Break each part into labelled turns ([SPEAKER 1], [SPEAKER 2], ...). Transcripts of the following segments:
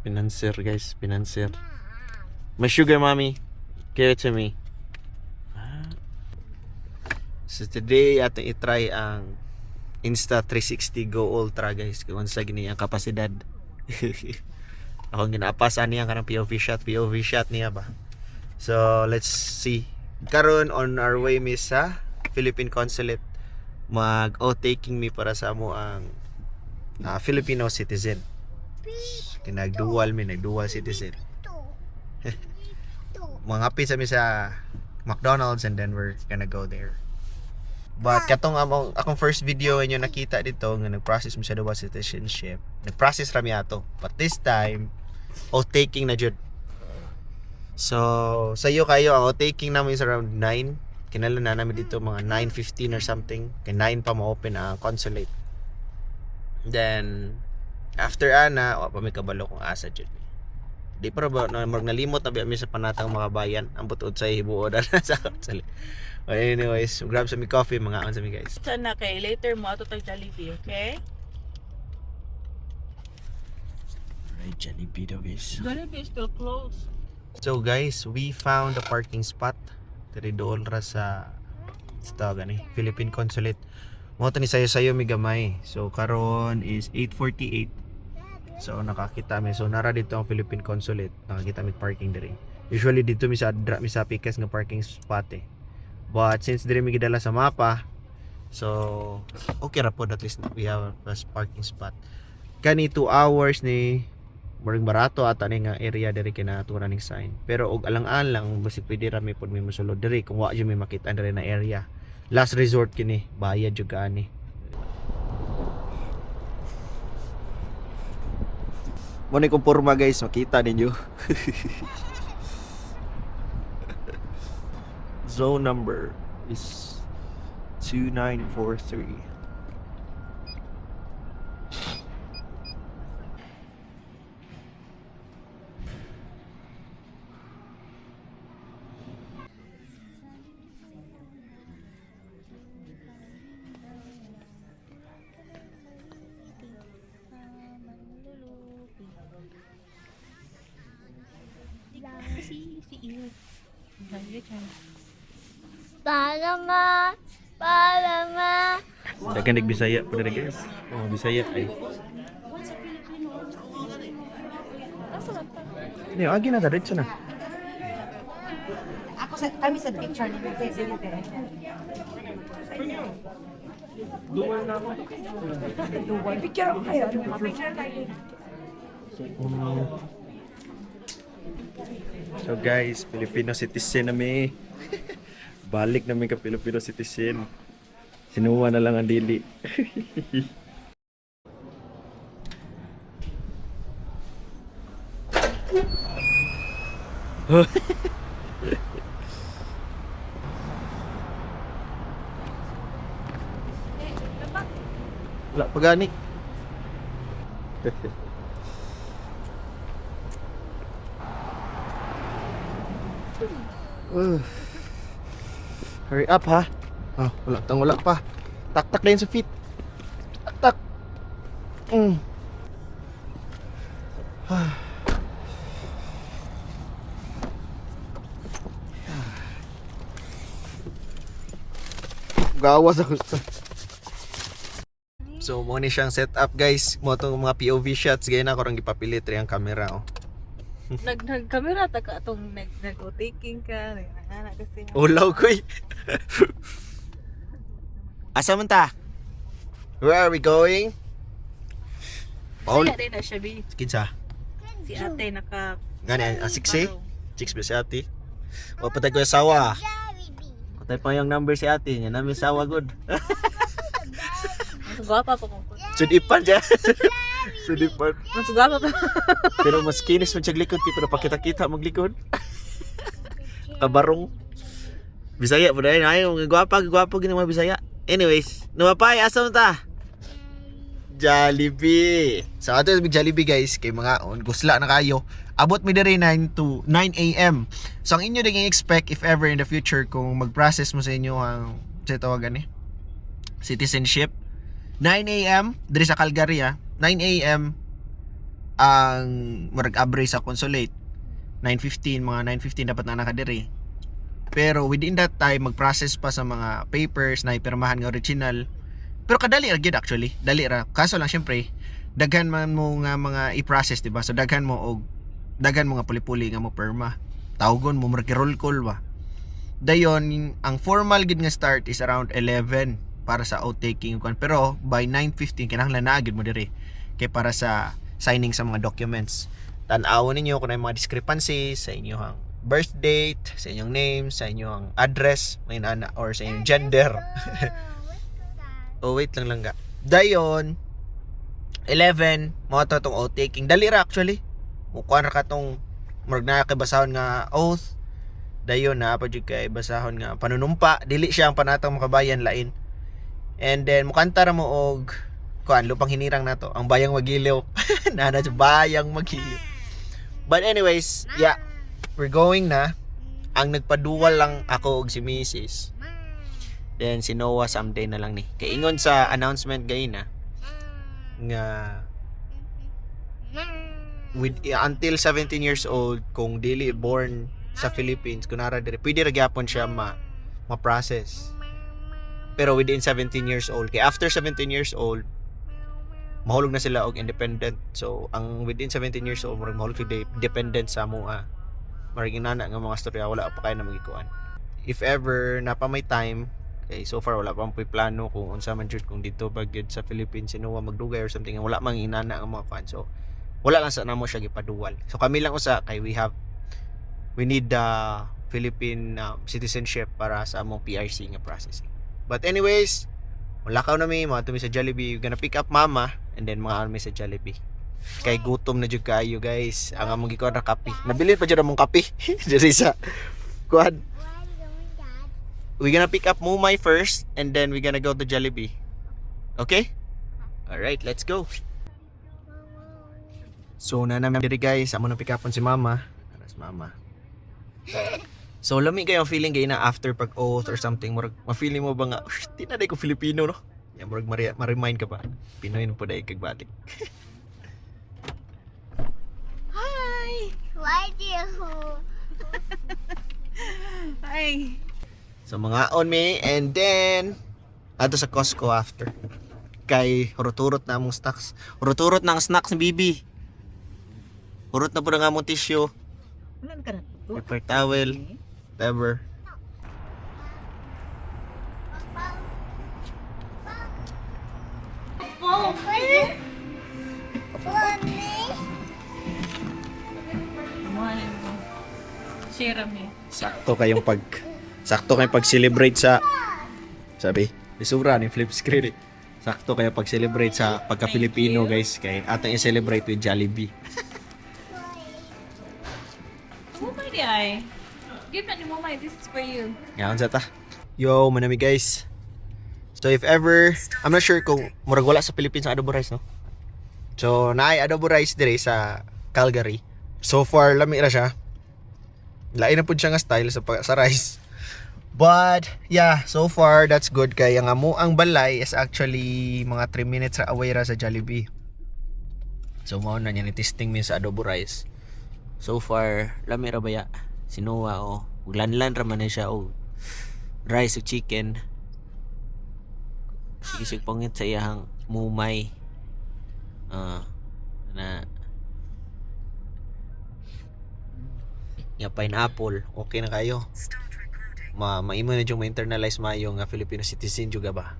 [SPEAKER 1] Financer, guys, financer. My sugar mommy, give it to me. Ah. So today atong i-try ang Insta360 Go Ultra, guys, kung unsa gini ang kapasidad. Akong ginaapas ani ang kanang POV shot niya ba. So let's see. Karon on our way mi sa Philippine Consulate, mag taking mi para sa amo ang Filipino citizen. Kinagdual mi, nagdual citizen. Mga sa mi sa McDonald's and then we're gonna go there. But katong among akong first video inyo nakita dito nga nag-process mi sa dual citizenship. Nag-process ra mi ato. But this time oath taking na jud. So, sayo kayo ang oath taking namin is around 9. Kinala na namin dito mga 9:15 or something. Kay 9 pa ma-open ang consulate. Then after ana, wa pa mi kabalo kung asa jud. Di pa ra ba na murag nalimot na biya mi sa panatang mga bayan ang butud sa hibuod na sa consulate. But anyways, grab sa mi coffee mga sa mi, guys.
[SPEAKER 2] Sana kay later mo ato tag Jollibee, okay?
[SPEAKER 1] Right, Jollibee daw, guys.
[SPEAKER 2] Jollibee is still closed.
[SPEAKER 1] So guys, we found a parking spot diri dool ra sa gani Philippine Consulate. Mo to ni sayo-sayo mi gamay. So karon is 8:48. So nakakita mi. So nara dito ang Philippine Consulate. Nakakita mi parking diri. Usually dito mi sa dra mi sa pikas nga parking spot eh. But since diri mi gidala sa mapa, so okay ra pod, at least we have a parking spot. Kani 2 hours ni murag barato ata ni nga area diri kay natura ning sign. Pero og alang-alang basig pwede ra mi pod mi mosulod diri kung wa jud mi makita diri na area. Last resort kini, bayad jud kaani. Mo ni kung porma, guys, makita ninyo. Zone number is 2943.
[SPEAKER 3] Palama, palama.
[SPEAKER 1] Dagan Bisaya po diri, guys. Oh, Bisaya ay. Ni agi na diretso na.
[SPEAKER 4] Ako sa kami sa picture ni Bebe. Dual na ako. Picture ako kayo. Picture tayo.
[SPEAKER 1] So guys, Filipino citizen na mi. Balik na mi ka Filipino citizen. Sinuwa na lang ang dili. Wala pa gani. Ugh. Hurry up ha. Ah, wala tang wala pa. Tak-tak na yun sa feet. Tak-tak. Ah. Gawas ako sa. So, mo ni siyang setup, guys. Mo tong mga POV shots gaya na ako rang gipapilit ri ang camera oh.
[SPEAKER 2] Nag nag camera ta ka atong nag nag taking ka, nag kasi.
[SPEAKER 1] Ulaw ko eh. Asa man ta? Where are we going? Paul.
[SPEAKER 2] Saya din na siya bi.
[SPEAKER 1] Kinsa?
[SPEAKER 2] Si ate naka
[SPEAKER 1] Gani ang 6 eh? 6 ba si ate? O patay ko yung asawa.
[SPEAKER 3] Jollibee.
[SPEAKER 1] Patay pa yung number si ate. Nga namin sawa good.
[SPEAKER 2] Mas gwapa pa kung.
[SPEAKER 1] Sudipan dyan. Sudipan.
[SPEAKER 2] Mas gwapa pa.
[SPEAKER 1] Pero mas kinis man siya likod. Pero pakita-kita maglikod. Kabarong. Bisaya po dahil. Ay, mga gwapa, gwapa gini mga Bisaya. Anyways, numapay, asa mo ta? Jollibee. So ato sa Jollibee, guys, kay mga on gusla na kayo. Abot mi diri 9 to 9 AM. So ang inyo ding expect if ever in the future kung mag-process mo sa inyo ang sa tawagan ni citizenship, 9 AM diri sa Calgary ah. 9 AM Ang murag abre sa consulate 9:15, mga 9:15 dapat na nakadiri. Pero within that time mag-process pa sa mga papers na ipirmahan nga original. Pero kadali ra gyud actually, dali ra. Kaso lang syempre daghan man mo nga mga i-process, di ba? So daghan mo og daghan mo nga puli-puli nga mo perma. Tawgon mo, murag roll call ba. Dayon ang formal gid nga start is around 11 para sa oath taking kuan, pero by 9:15 kinahanglan na gid mo diri kay para sa signing sa mga documents. Tan-awon ninyo kung may mga discrepancies sa inyong birth date, sa inyong name, sa inyong address, may ana or sa inyong gender. Oh, wait lang lang ga. Dayon 11 mo to tong oath taking. Dali ra actually. Mukuan ra ka tong murag na kay basahon nga oath. Dayon na pa jud kay basahon nga panunumpa, dili siya ang panatang makabayan, lain. And then mukanta ra mo og kuan, lupang hinirang nato, ang Bayang Magiliw. Nana sa Bayang Magiliw. But anyways, yeah, we're going na. Ang nagpaduwal lang ako og si Mrs. Then si Noah someday na lang ni. Kay ingon sa announcement gayna nga with until 17 years old, kung dili born sa Philippines, kunara diri, pwede ra gyapon siya ma ma-process. Pero within 17 years old, kay after 17 years old mahulog na sila og independent. So ang within 17 years old, murag mahulog sila dependent sa mua. Marag inana nga mga storya, wala pa kay na magikuan. If ever na pa may time, kay so far wala pa may plano kung unsa man jud, kung dito ba gyud sa Philippines si Noah magdugay or something, wala man inana ang mga kuan. So wala lang sa namo siya gipaduwal. So kami lang usa kay we need the Philippine citizenship para sa among PRC nga processing. But anyways, wala ka na mi, mga tumi sa Jollibee, we're gonna pick up mama and then mga mi sa Jollibee. Kay gutom na jud kaayo, guys. Ang among gikuan ra kape. Nabilin pa jud among kape diri sa kuan.
[SPEAKER 3] Where are you going, Dad?
[SPEAKER 1] We gonna pick up Mumay first and then we gonna go to Jollibee. Okay? Alright, let's go. So na namin diri, guys, amo na pick upon si mama. Aras mama. So lami kayo ang feeling gay na after pag oath or something, murag ma-feeling mo ba nga, "Ush, di na day ko Filipino, no?" Ya murag ma-remind ka pa. Pinoy na po day kag balik.
[SPEAKER 2] Hi!
[SPEAKER 3] Why do you?
[SPEAKER 2] Hi!
[SPEAKER 1] So mga on me and then ato sa Costco after. Kay hurot-hurot na among snacks. Hurot-hurot na ang snacks ni Bibi. Hurot na po na nga among tissue,
[SPEAKER 4] Wala na ka na.
[SPEAKER 1] paper towel, whatever.
[SPEAKER 3] Mommy.
[SPEAKER 2] Mo. Share mi.
[SPEAKER 1] Sakto kayong pag-celebrate sa, sabi, isura ni flip screen eh. Sakto kayo pag-celebrate sa pagka-Filipino, guys, kay atong i-celebrate with Jollibee.
[SPEAKER 2] Mumay di ay. Give na ni Mumay. This is for you.
[SPEAKER 1] Ngaon sa ta. Yo, manami, guys. So if ever, I'm not sure kung murag wala sa Philippines ang adobo rice, no? So naay adobo rice dire sa Calgary. So far lami ra siya. Lain na pud siya nga style sa rice. But yeah, so far that's good kay ang amo ang balay is actually mga 3 minutes ra away ra sa Jollibee. So mao na niya ni testing mi sa adobo rice. So far lami ra baya. Si Noah oh, lanlan ra man na siya og rice ug chicken. Sige sig pangit sa iyang mumay. Ah, na ya pineapple, okay na kayo. Ma maimo na jung ma-internalize maayo nga Filipino citizen juga ba.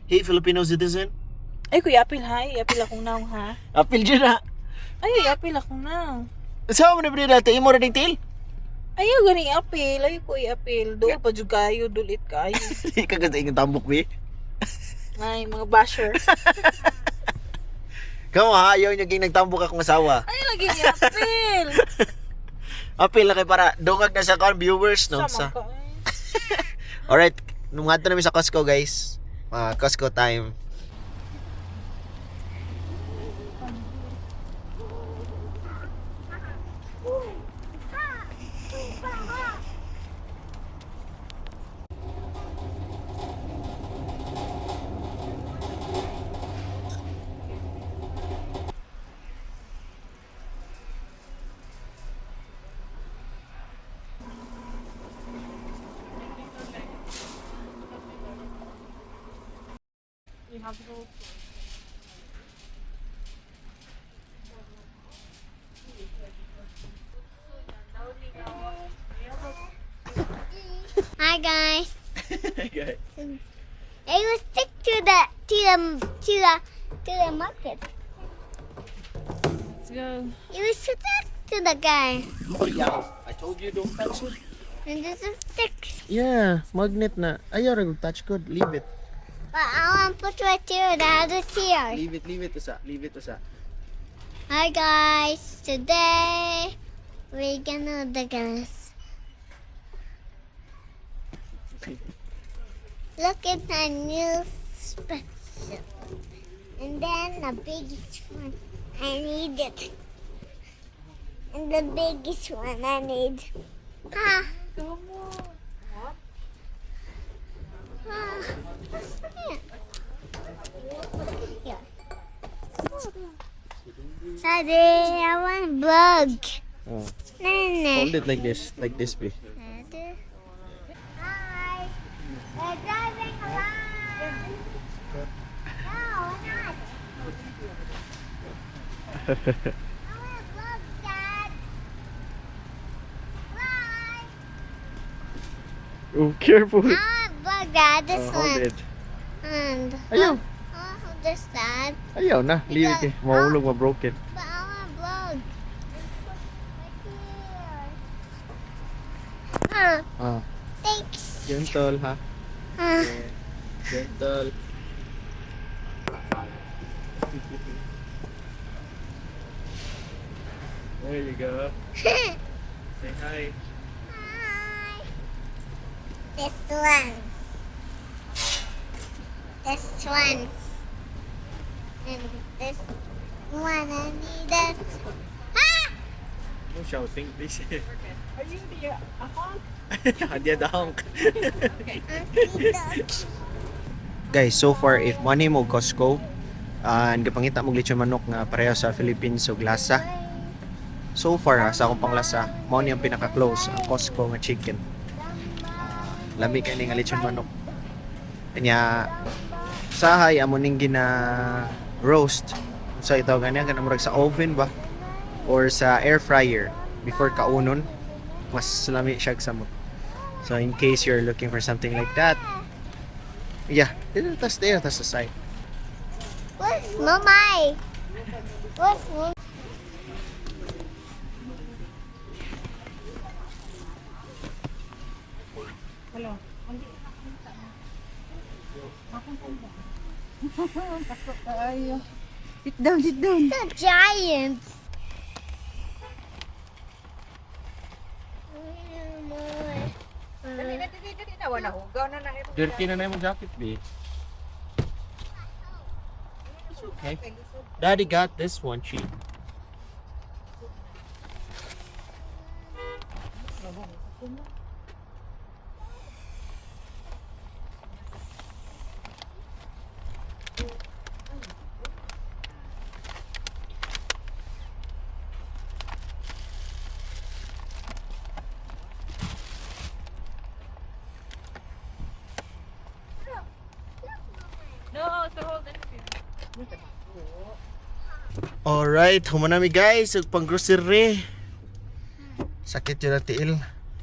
[SPEAKER 1] Hey, Filipino citizen.
[SPEAKER 2] Ay, kuya, apil ha. Apil akong naong ha.
[SPEAKER 1] Apil jud na.
[SPEAKER 2] Ay, apil akong naong.
[SPEAKER 1] Sa mo na ba dati imo ra ding til?
[SPEAKER 2] Ayaw gani apil. Ayaw ko i-apil. Dool pa jud kayo. Dulit kayo.
[SPEAKER 1] Di ka gusto ingong tambok bi.
[SPEAKER 2] Ay, mga basher.
[SPEAKER 1] Kamo ha, ayaw niya ging nagtambok akong asawa.
[SPEAKER 2] Ay, lagi ni apil.
[SPEAKER 1] Apil na kay para dungag na sa kon viewers no
[SPEAKER 2] Sama
[SPEAKER 1] sa.
[SPEAKER 2] ka, eh.
[SPEAKER 1] Alright, nung namin sa Costco, guys. Ah, Costco time.
[SPEAKER 2] Mabro.
[SPEAKER 3] Hi, guys.
[SPEAKER 1] Okay.
[SPEAKER 3] It was stick to the market.
[SPEAKER 2] Let's go.
[SPEAKER 3] It was stick to the guy.
[SPEAKER 1] Oh, yeah. I told you don't touch it.
[SPEAKER 3] And this is stick.
[SPEAKER 1] Yeah, magnet na. Ayaw ra touch good. Leave it.
[SPEAKER 3] But I want to put right here. The other here.
[SPEAKER 1] Leave it usa. Leave it usa.
[SPEAKER 3] Hi, guys. Today we're gonna the guys. Look at the new special. And then the biggest one. I need it. And the biggest one I need. Ah.
[SPEAKER 2] Come on.
[SPEAKER 3] Ah. Here. Here. Daddy, I want bug.
[SPEAKER 1] Oh.
[SPEAKER 3] Nene.
[SPEAKER 1] Hold it like this, be.
[SPEAKER 3] Daddy. Hi. We're driving along. No, we're not. I want a bug, Dad. Bye.
[SPEAKER 1] Oh, careful.
[SPEAKER 3] I want a bug, Dad. This
[SPEAKER 1] Oh, hold
[SPEAKER 3] one.
[SPEAKER 1] it.
[SPEAKER 3] And
[SPEAKER 1] Ayaw.
[SPEAKER 3] I want to hold this, Dad.
[SPEAKER 1] Ayaw na. Leave it eh. Mahulog, ma-broken.
[SPEAKER 3] But I want a bug. Right here. Ah,
[SPEAKER 1] Ah,
[SPEAKER 3] thanks.
[SPEAKER 1] gentle ha.
[SPEAKER 3] Ah.
[SPEAKER 1] Gentle. There you go. Say hi.
[SPEAKER 3] Hi. This one. This one. And this one. I need this. Ah!
[SPEAKER 1] No shouting, please.
[SPEAKER 2] Are you the honk?
[SPEAKER 1] Hindi the honk.
[SPEAKER 3] I need this.
[SPEAKER 1] Guys, so far if money mo Costco and gapangita mo lechon manok nga pareho sa Philippines og lasa. So far ha, sa akong panglasa, mao ni ang pinaka-close ang Costco nga chicken. Lami kay ni nga lechon manok. Kanya sahay amo ning gina roast sa itaw gani kanang murag sa oven ba or sa air fryer before kaunon, mas lami siya samot. So in case you're looking for something like that, yeah, tas there, tas sa side.
[SPEAKER 3] Where's Mommy? Where's Mommy?
[SPEAKER 4] Hello. Tayo. Sit down, sit down.
[SPEAKER 3] The giant.
[SPEAKER 4] Dali na, dali, dali na. Wala, hugaw na na.
[SPEAKER 1] Dirty na na yung jacket, B. It's okay. Daddy got this one cheap.
[SPEAKER 2] No, to hold it.
[SPEAKER 1] Alright, human nami guys, ug pang grocery. Sakit yun ang tiil.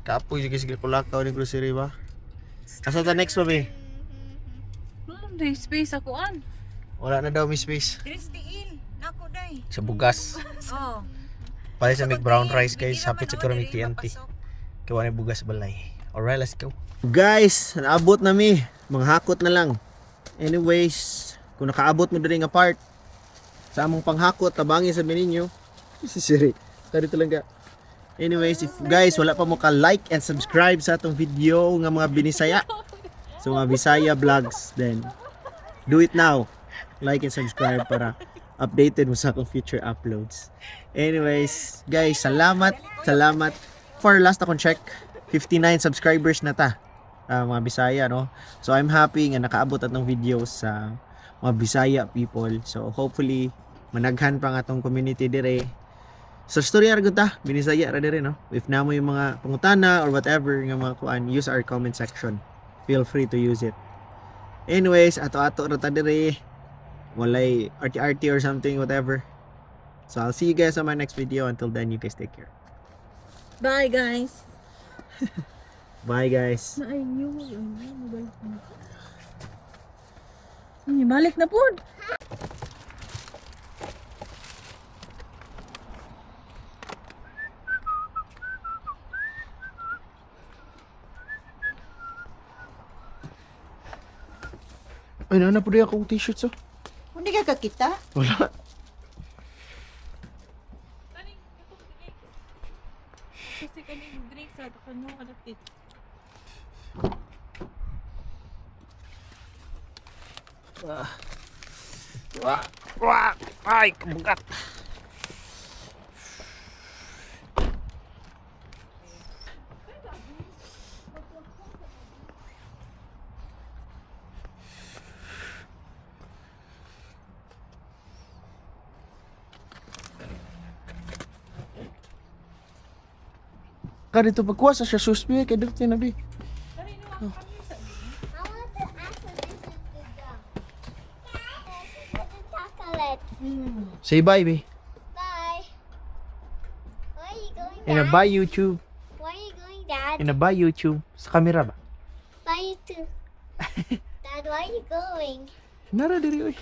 [SPEAKER 1] Kapoy sige sige kulakaw ni grocery ba. Asa ta next ba, be?
[SPEAKER 2] Di space ako an.
[SPEAKER 1] Wala na daw may space.
[SPEAKER 4] Tristiin. Nako, day.
[SPEAKER 1] Sa bugas.
[SPEAKER 4] Oh.
[SPEAKER 1] Pare sa mig brown rice guys, hapit siguro mig TNT. Kaya wala bugas balay. Alright, let's go. Guys, naabot na mi. Mga hakot na lang. Anyways, kung nakaabot mo diri nga part sa among panghakot, tabangi sa ninyo. Si Siri. Tari talaga. Anyways, if guys wala pa mo ka like and subscribe sa atong video nga mga Binisaya. So mga Bisaya vlogs, then do it now. Like and subscribe para updated mo sa akong future uploads. Anyways, guys, salamat, salamat. For last akong check, 59 subscribers na ta. Ah, mga Bisaya, no? So I'm happy nga nakaabot atong videos sa mga Bisaya people. So hopefully managhan pa nga atong community dire. So story ra gud ta, Binisaya ra dire, no? If namo yung mga pangutana or whatever nga mga kuan, use our comment section. Feel free to use it. Anyways, ato-ato ra ta dire. Walay RT-RT or something, whatever. So I'll see you guys on my next video. Until then, you guys take care.
[SPEAKER 2] Bye, guys.
[SPEAKER 1] Bye, guys.
[SPEAKER 2] Ay, new. Balik na. Balik na po.
[SPEAKER 1] Ay, nana po akong t-shirts, oh.
[SPEAKER 4] Hindi ka kakita?
[SPEAKER 1] Wala.
[SPEAKER 2] Kasi kaning drink sa kanyo kalapit.
[SPEAKER 1] Wah, wah, ay, kabugat. Ka dito pagkuha sa siya suspi kay dito na bi.
[SPEAKER 3] I want to ask if this is the dog. This is the chocolate.
[SPEAKER 1] Say bye, bi.
[SPEAKER 3] Bye. Where are you going,
[SPEAKER 1] In a
[SPEAKER 3] Dad?
[SPEAKER 1] bye YouTube.
[SPEAKER 3] Where are you going, Dad?
[SPEAKER 1] In a bye YouTube. Sa camera ba?
[SPEAKER 3] Bye, you too. Dad, where are you going?
[SPEAKER 1] Nara diri oy.